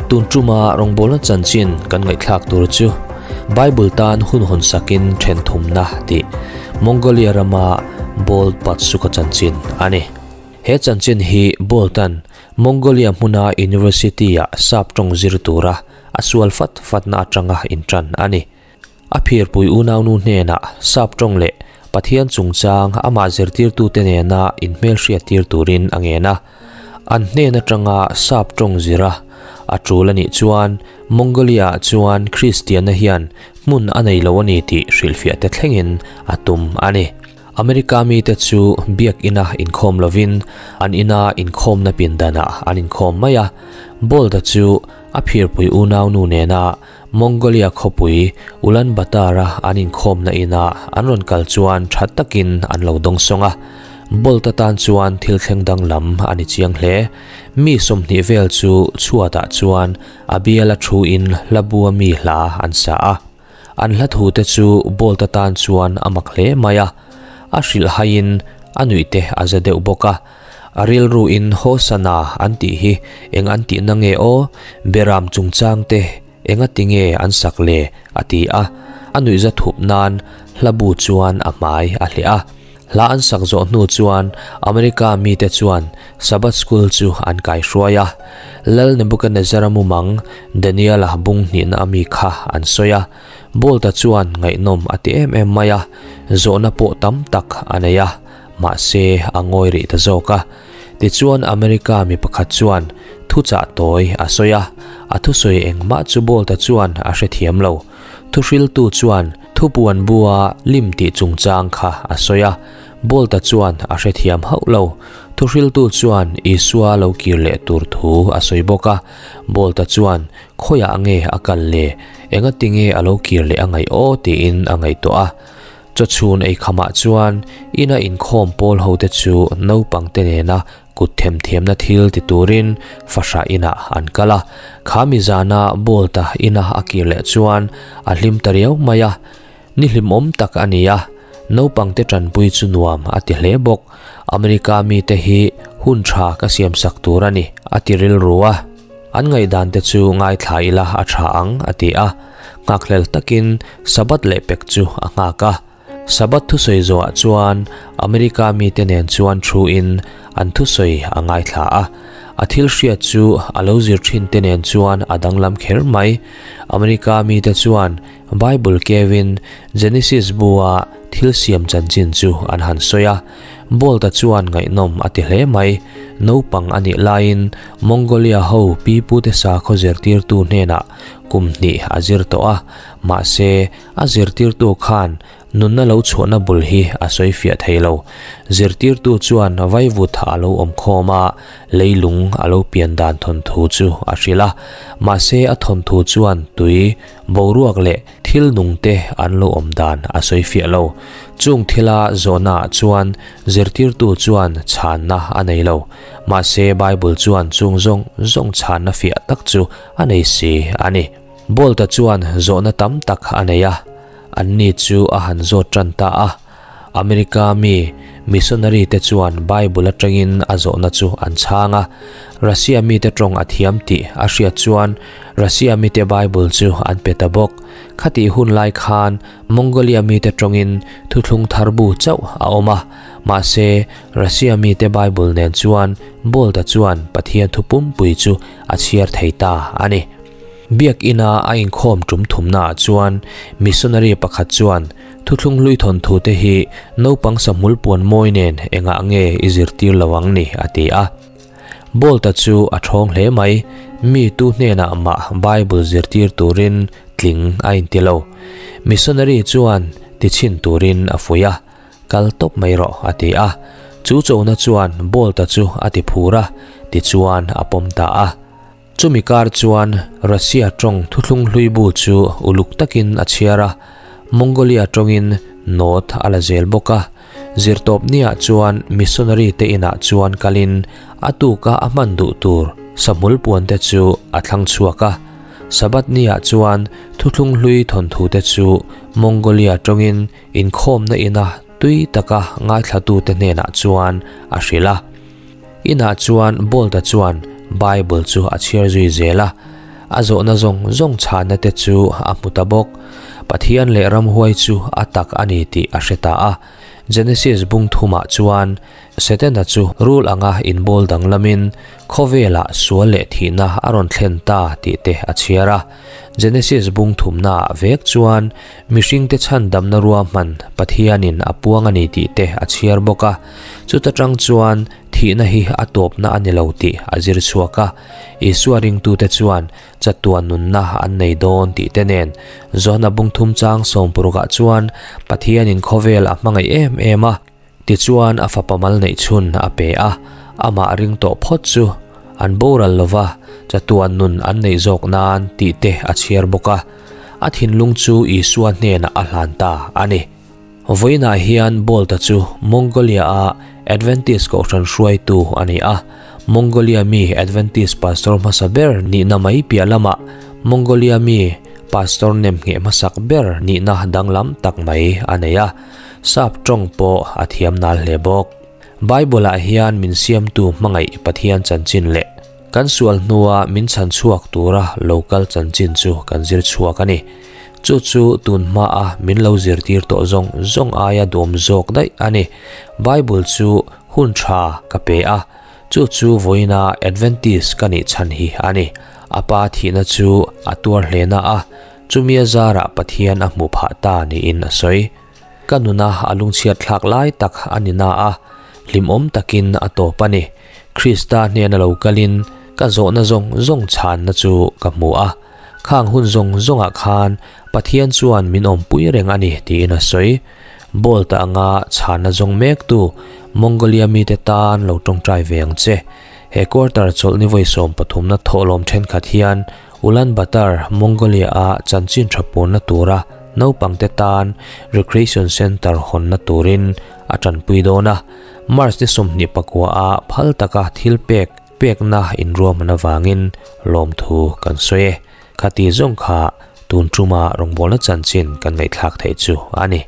Tun tuma rawngbawlna chanchin kan ngaihthlak tur chu Bible tan hun hawn sakin then thumna tih Mongolia rama Bold Patsuka chanchin a ni. He chanchin hi Bolt-a'n Mongolia hmuna University-ah sap tawng zir tura a sual fat fatna atanga intan a ni. A phirpui unaunu hnenah sap tawng leh Pathian chungchang amah zirtirtute nena inhmelhriattir turin a ngen a. An hnen atanga sap tawng zira a tul a nih chuan Mongolia-ah chuan Kristianna hian hmun a nei lo a ni tih hrilhfiah te thlengin a tum a ni. America mite chu biak ina inkhawm lovin an ina inkhawmna pindanah an inkhawm mai a. Bolt-a chu a phirpui unaunu nena Mongolia khawpui Ulaanbaatar-a an inkhawmna inah an rawn kal chuan tha takin an lo dawngsawng a. Bolt atan chuan thil thleng danglam a ni chiang hle. Mi 20 vel chu chhuatah chuan a biala thuin hla bua mi hla an sa a. An hla thu te chu Bolt atan chuan a mak hle mai a. A hrilhhaiin a nuih te a za deuh bawk a. A rilruin Hosana an tih hi eng an tihna nge aw? Beram chungchang te enga ti nge an sak le? a ti a. A nuihza thup nan hla bu chuan a hmai a hleh a. Hla an sak zawh hnu chuan America mite chuan Sabbath School chu an kaihruai a. Lal Nebuchadnezzar-a mumang Daniel-a bung hnihna ami kha an sawi a. Bolt-a chuan ngaihnawm a ti em em mai a, zawhna pawh tam tak a nei a. Mahse, a ngawi rih ta zawk a. Tichuan America mi pakhat chuan thuchah tawi a sawi a, a thusawi engmah chu Bolt-a chuan a hrethiam lo. Thuhriltu chuan thupuan bua lim tih chungchang kha a sawi a, Bolt-a chuan a hrethiam hauh lo. Thuhriltu chuan Isua lo kir leh tur thu a sawi bawk a, Bolt-a chuan khawiah nge a kal le, engatinge a lo kir leh a ngaih aw tiin a ngaihtuah a. Chawchhun eikhamah chuan ina inkhawm pawl hote chu naupangte nena kut themthiamna thil ti turin fahrah inah an kal a. Kha mi zana Bolt-a ina a kir leh chuan a hlim ta riau mai a. Ni hlimawm tak a ni a, naupangte tanpui chu nuam a ti hle bawk. America mite hi hun tha ka siamsak tur a ni, a ti rilru a. An ngaihdan te chu ngaithla ila a tha ang, a ti a. Nghakhlel takin Sabbath leh pek chu a nghak a. Sabbath thusawi zawhah chuan America mite nen chuan thu in an thusawi a ngaithla a. A thil hriat chu a lo zir thin te nen chuan a danglam kher mai. America mite chuan Bible kevin Genesis bua thil siam chanchin chu an han sawi a. Bolt-a chuan ngaihnawm a ti hle mai. Naupang a nih laiin Mongolia ho pipute sakhaw zirtirtu hnenah kum hnih a zir tawh a, mahse a zirtirtu khan nunna lo chhuahna bul hi a sawi fiah thei lo. Zirtirtu chuan vaivut a lo awm khawm a, leilung a lo pian dan thawnthu chu a hrilh a, mahse a thawnthu chuan tui, boruak leh thil nung te an lo awm dan a sawi fiah lo. Chung thila zawhna ah chuan zirtirtu chuan chhanna a nei lo. Mahse Bible chuan chung zawng zawng chhanna fiah tak chu a nei si a ni. Bolt-a chuan zawhna tam tak a nei a, anni chu a han zawt tan ta a. America mi missionary te chuan Bible atangin a zawhna chu an chhang a. Russia mite tawng a thiam tih a hriat chuan Russia mite Bible chu an pe ta bawk. Khatih hun lai khan Mongolia mite tawngin thuthlung thar bu chauh a awm a, mahse Russia mite Bible nen chuan Bolt-a chuan Pathian thu pumpui chu a chhiar thei ta a ni. Biak ina a inkhawm tum thumnaah chuan missionary pakhat chuan thuthlung hlui thawnthu te hi naupang sahmul puan mawi nen engah nge i zirtir lo ang ni a ti a. Bolt-a chu a thawng hle mai, mi tu hnenah mah Bible zirtir turin tling a inti lo. Missionary chuan ti chhin turin a fuih a. Kal tawp mai rawh, a ti a. Chu chona chuan Bolt-a chu a ti phur a, tichuan a pawm ta a. Chumi kar chuan Russia tawng thuthlung hlui bu chu uluk takin a chhiar a, Mongolia tawngin note a la zel bawk a. Zirtawp niah chuan missionary te inah chuan kalin a tuka a hman duh tur sahmul puan te chu a thlang chhuak a. Sabbath niah chuan thuthlung hlui thawnthu te chu Mongolia tawngin Inkhawmna ina tui taka ngaithlatute hnenah chuan a hrilh a. Inah chuan Bolt-a chuan Bible chu a chhiar zui zel a. A zawhna zawng zawng chhanna te chu a hmu ta bawk. Pathian leh ramhuai chu a tak a ni tih a hre ta a. Genesis bung thumah chuan Setana chu rul anga inbawl danglamin khawvelah sual leh thihna a rawn thlen ta tih te a chhiar a. Genesis bung thumnaah vek chuan mihringte chhandamna ruahman Pathianin a puang a ni tih te a chhiar bawk a. Chuta tang chuan thihna hi a tawpna a ni lo tih a zir chhuak a. Isua ringtute chuan chatuan nunna an nei dawn tih te nen Johana bung thum chang sawmpurukah chuan Pathianin khawvel a hmangaih em em a. Tichuan a fapa mal neih chhun a pe a, amah ring tawh phawt chu an boral lova chatuan nun an neih zawk nan tih te a chhiar bawk a, a thinlung chu Isua hnenah a hlan ta a ni. Vawiinah hian Bolt-a chu Mongolia-a Adventist kohhran hruaitu a ni a, Mongolia mi Adventist pastor hmasa ber nihna mai piah lamah Mongolia mi pastor nemngheh hmasak ber nihna danglam tak mai a nei a. Sap tawng pawh a thiam nal hle bawk. Bible-ah hian min siamtu hmangaih Pathian chanchin leh kan sual hnua min chhan chhuak tura lo kal chanchin chu kan zir chhuak a ni. Chu chu tun hmaa min lo zirtir tawh zawng zawng aia duam zawk daih a ni. Bible chu hun tha ka pe a, chu chu vawiina Adventist ka nih chhan hi a ni. A pa thihna chu a tuar hle na a, Chumi a zarah Pathian a hmuh phah ta niin a sawi. Ka nuna a lungchhiat thlak lai tak a ni na a, hlimawm takin a tawp a ni. Krista hnena lo kalin ka zawhna zawng zawng chhanna chu ka hmu a. Khang hun zawng zawngah khan Pathian chuan min awmpui reng a ni tiin a sawi. Bolt anga chhanna zawng mektu Mongolia mite tan lo tawngtai ve ang che. He quarter chawlhni vawi 13na thawhlawm thenkhat hian Ulaanbaatar, Mongolia-a chanchin tha punna tura naupangte tan Recreation Center hawnna turin a tanpui dawn a. March ni 24 a phal taka thil pek pekna inruahman avangin lawmthu kan sawi e. Khati zawng kha tun tuma rawngbawlna chanchin kan ngaihthlak theih chu a ni.